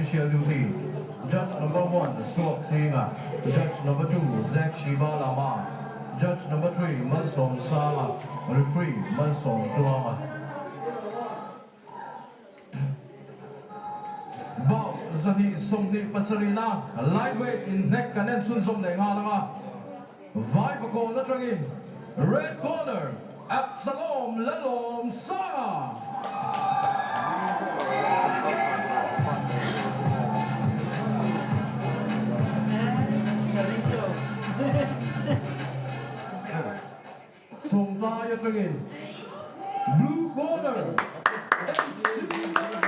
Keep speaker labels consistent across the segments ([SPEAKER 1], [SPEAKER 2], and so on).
[SPEAKER 1] Official Duty, Judge Number One, Suak Chinga, Judge Number Two, Zack Shiba Lama, Judge Number Three, Malsawm Sanga, Referee, Malsawm Tluanga. Bout 227-na lightweight inhnek kan en chhunzawm leh nghal ang a, Vaivakawn atangin Red Corner Absalom Lalawmsanga. Chawngtlai atangin Blue Corner HC Lalawmsanga.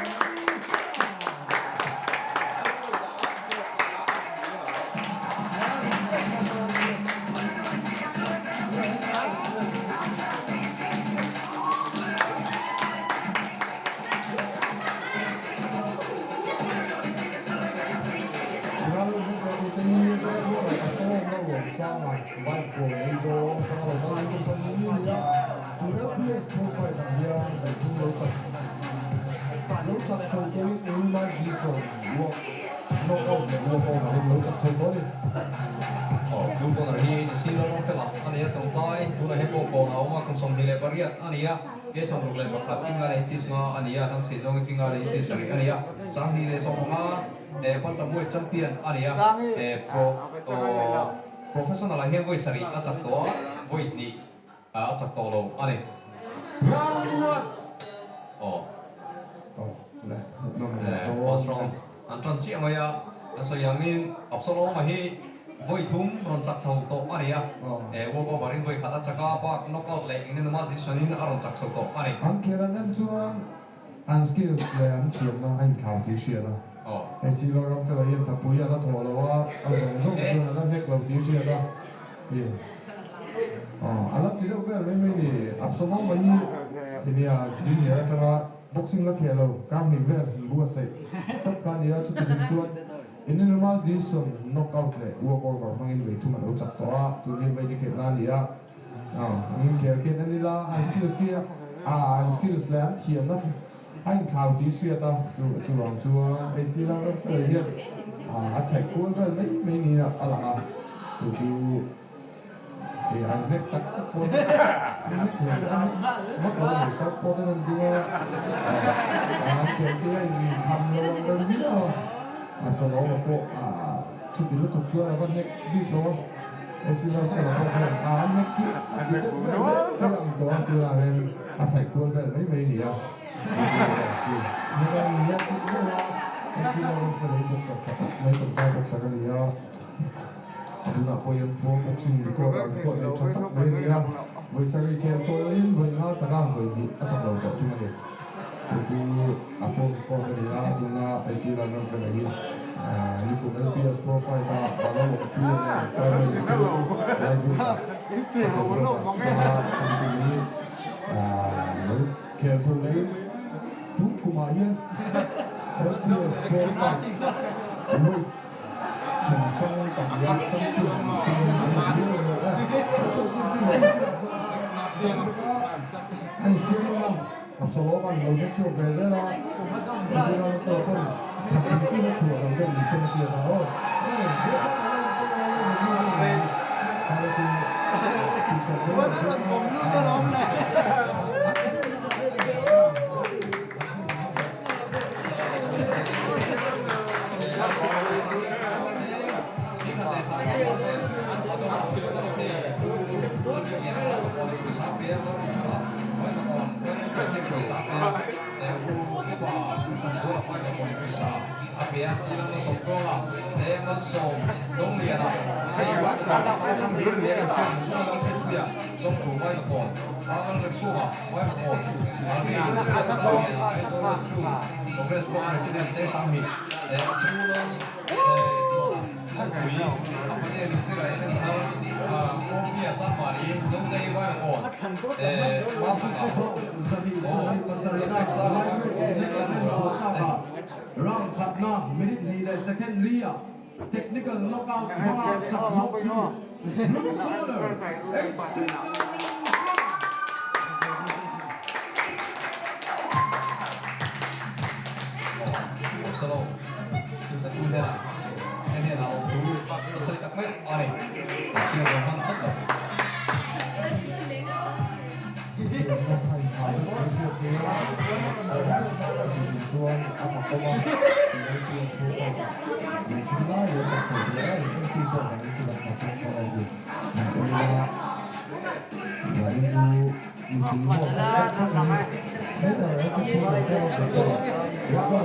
[SPEAKER 2] Ral hmangtute hi Red Corner Absalom Lalawmsanga Vai phone ei zawng atanga lo kal tum chuan ni ni a, tun LPS Pro Fight ah hian kan thum lo chak lo chak chho tawhin Unlike Dixon walk knock out leh walk over in lo chak chho tawh a ni.
[SPEAKER 3] Aw, Blue Corner hi HC lalrawng fela a ni a, Chawngtlai tunah hian pawh kawn a awm a, kum 28 a ni a, ke 61 finga leh inches nga a ni a, hnam chhei zawngin finga leh inches sarih a ni a, 2015 Bantamweight champion a ni a, pro Professional ah hian vawi sarih a chak tawh a, vawi hnih a chak tawh lo a ni.
[SPEAKER 1] Round one.
[SPEAKER 3] Aw. First round an tan chiah mai a, an sawi angin Absalom-a hi vawi thum rawn chak chho tawh a ni a, walk over in vawi khat a chak a, bak knockout leh unanimous decision in a rawn chak chho tawh a ni.
[SPEAKER 2] An khelh an en chuan An skills leh an thiamna a inthlau tih hriat a. Hei Silor Ramfela hian thapui a la thawh lo a, a zawng zawng chuan a la hnek lo tih hriat a. Hi a la ti deuh vel mai mai ni. Absalom-a hi nia junior atanga boxing la kheh lo, kar hnih vel in buatsaih tawp kha a ni a, chuti chung chuan Inanimous decision knockout leh walkover hmangin vei thum a lo chak tawh a, tun hi vei ni khelhna a ni a. An khel khian an ila an skills khi an skills leh an thiamna khi a inthlau tih hriat a, chu chuvang chuan AC Lalramfela hian a chhaih kual vel mai mai niin a lang a, chu chu hei an hnek tak tak pawh an hnek hle a hnek vak lo a ni, south pawh ten an ding a, an khel khi a intham lo ang reng viau a, a chawlawma pawh chuti lutuk chuan a va hnek bik lo a. Esilo chuan a bawk hian a an nek khi a ti deuh vel mai mai ang tawh a, tunah hian a chhaih kual vel mai mai a ni a. Nek a in nek thut vel a, Esilo rawn fel hi boxer tha tak mai chawngtlai boxer a ni a, tunah pawh hian pro boxing record ah record nei tha tak mai a ni a, vawi sarih khel tawhin vawi nga chak a, vawi hnih a chak lo tawh thung a ni. Chu chu a pro record a ni a, tuna Esilo rawn fel hi. Nikum LPS Pro Fight a Bala Lawmpuia nen final intumin Lightweight ah chak lo zawk ah tanga kum hi lo khel chho lehin tun kumah hian LPS Pro Fight weight then hrang pahniha champion nih tumin an awm viau a ni a. A insiam reng a. Absalom-a'n lo hre chhuak ve zel a, Israel chhuah pawn thakthing chu a chhuah lo deuh ni pawn a hriat a, aw
[SPEAKER 1] Round khatna minute hnih leh second li-ah technical knockout hmanga chak zawk chu Blue Corner HC Lalremruata.
[SPEAKER 3] thil petu hnenah te hnenah lawmthu a sawi tak meuh a ni. A chhiar zawng hman tlat lo.
[SPEAKER 2] Thiamna a inthah vek mai hriat nia a tih chuan a fakawm a, penalty a phu a, thil lai leh tak chho thei a, penalty pawh kan in chu kan khat chuan pawh a ni. An en ila, zanin chu mipui ho an khat tlat a ni. Header a ti chhuak ang pawh a khat a,